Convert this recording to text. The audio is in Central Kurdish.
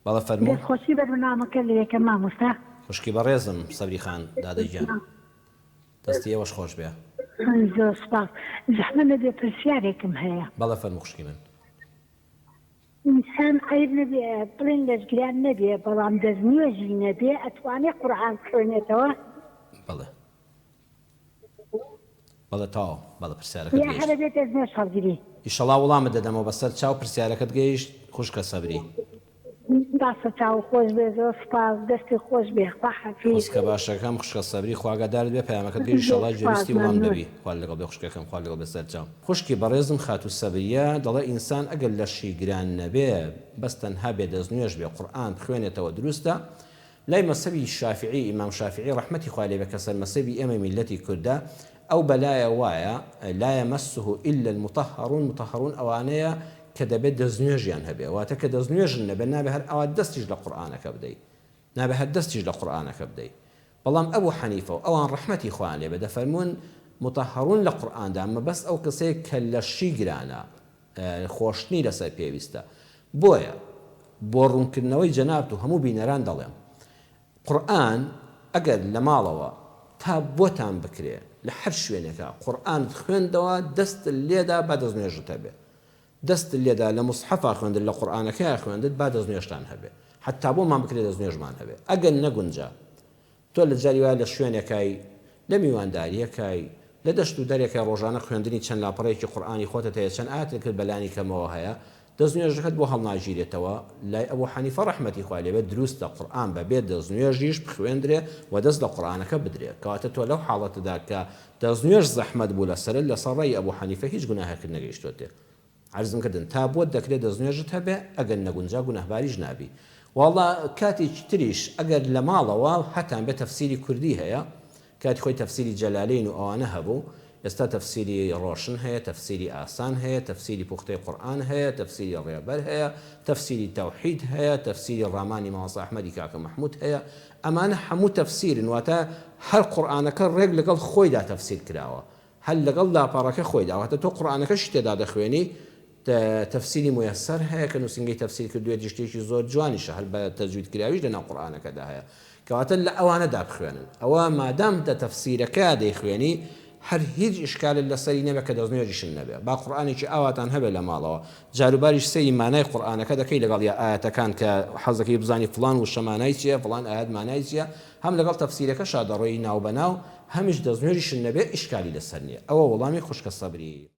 بەڵێ فەرموو. دەست خۆشی بەرنامەکە لێ ئەکەم مامۆستا. خوشکی بەڕێزم سەبری خان دادە گیان دەستی ئێوەش خۆش بێ. زۆر سوپاس. زەحمەت نەبێ پرسیارێکم هەیە. بەڵێ فەرموو خوشکی من. ئینسان عەیب نەبێ بڵێن لەشگران نەبێ بەڵام دەست نوێژی نەبێ ئەتوانێ قورئان بخوێنێتەوە؟ بەڵێ بەڵێ تەواو بەڵێ پرسیارەکەت یا گەیشت. هەر ئەبێ دەست نوێژ هەڵگری؟ ئیشەڵا وڵامت دەدەمەوە بەسەر چاو پرسیارەکەت گەیشت خوشکە سەبری. باشە چاوو خۆش بێ زۆر سوپاس دەستی خۆش بێ خوا حافیز. خوسکە باشەکەم خوشکە سەبری خوا ئاگادارت بێ پەیامەکەت گەیشت زۆر ئیشەڵا سوپاس گوێبیستی وڵام مەمنون. دەبی خوات لەگەڵ بێ خوشکەکەم خوات لەگەڵ بێ سەرچاو. خوشکی بەڕێزم خاتوو سەبریە دەڵێ ئینسان ئەگەر لەشی گران نەبێ بەس تەنها بێ دەستنوێژ بێ قورئان بخوێنێتەوە دروستە لای مەسەبی شافعی ئیمام شافعی ڕەحمەتی خوای لێ بێ کە سەرمەسەبی ئێمەی میللەتی کوردە ئەو بەلایە وایە لا یمسه الا المطهرون مطهرون ئەوانەیە کە دەبێت دەستنوێژیان هەبێ واتە کە دەستنوێژن نەبێ نابێ هەر ئەوا دەستیش لە قورئانەکە بدەی نابێ هەر دەستیش لە قورئانەکە بدەی بەڵام ئەبو حەنیفە و ئەوان ڕەحمەتی خوایان لێ بێ دەفەرموون مطهرون لە قورئاندا مەبەست ئەو کەسەیە کە لەشی گرانە خۆشتنی لەسەر پێویستە بۆیە بۆ ڕوونکردنەوەی جەنابت و هەموو بینەران دەڵێم قورئان ئەگەر لە ماڵەوە تا بۆتان بکرێ لە هەر شوێنێکا قورئانت خوێندەوە دەستت لێدا با دەستنوێژت هەبێ دەستت لێدا لە موسحەفا خوێندت لە قورئانەکەیا خوێندت با دەستنوێژتان هەبێ حەتا بۆمان بکرێ دەستنوێژمان هەبێ ئەگەر نەگونجا تۆ لە جاری وایە لە شوێنێکای، لە میواندارییەکای، لە دەشت و دەرێکای ڕۆژانە خوێندنی چەند لاپەڕەیەکی قورئانی خۆتت هەیە، چەند ئایەتێکت بە لانی کەمەوە هەیە، دەستنوێژەکەت بۆ هەڵناگیرێتەوە، لای ئەبو حەنیفە ڕەحمەتی خوای لێ بێت دروستە قورئان بە بێ دەستنوێژیش بخوێندرێ و دەست لە قورئانەکە بدرێ، کەواتە تۆ لەو حاڵەتەدا کە دەستنوێژ زەحمەت بوو لەسەرت لەسەر ڕەئی ئەبو حەنیفە هیچ گوناهێکت نەگەیشتۆتێ. عەرزم کردن تا بۆت دەکرێ دەستنوێژت هەبێ ئەگەر نەگونجا گوناهباریش نابی واڵا کاتێکی تریش ئەگەر لە ماڵەوە هەتان بێ تەفسیری کوردی هەیە کاتی خۆی تەفسیری جەلالەین و ئەوانە هەبوو ئێستا تەفسیری ڕۆشن هەیە تەفسیری ئاسان هەیە تەفسیری پوختەی قورئان هەیە تەفسیری ڕێبەر هەیە تەفسیری تەوحید هەیە تەفسیری ڕامانی مامۆستا ئەحمەدی کاکە مەحمود هەیە ئەمانە هەموو تەفسیرن واتە هەر قورئانەکە ڕێک لەگەڵ خۆیدا تەفسیر کراوە هەر لەگەڵ لاپەڕەکە خۆیدا واتە تۆ قورئانەکەشی تێدا دەخوێنی تەفسیری مویەسەر هەیە کە نووسینگەی تەفسیر کردوێتی شتێکی زۆر جوانیشە هەر بە تەجوید کراویش لەناو قورئانەکەدا هەیە کەواتە لە ئەوانەدا بخوێنن ئەوە مادام دە تەفسیرەکە دەیخوێنی هەر هیچ ئیشکالت لەسەری نەبێ کە دەستنوێژیشن نەبێ با قورئانێکی ئاواتان هەبێ لە ماڵەوە جاروباریش سەیری مانای قورئانەکە دەکەی لەگەڵ یا ئایەتەکان کە حەزەکەی بزانی فڵان وشە مانای چییە فڵان ئایەت مانای چییە هەم لەگەڵ تەفسیرەکەشا دەڕۆی ناوبەناو هەمیش دەستنوێژیشت نەبێ ئیشکالی لەسەر نیە ئەوە وەڵامی خوشکە سەبری.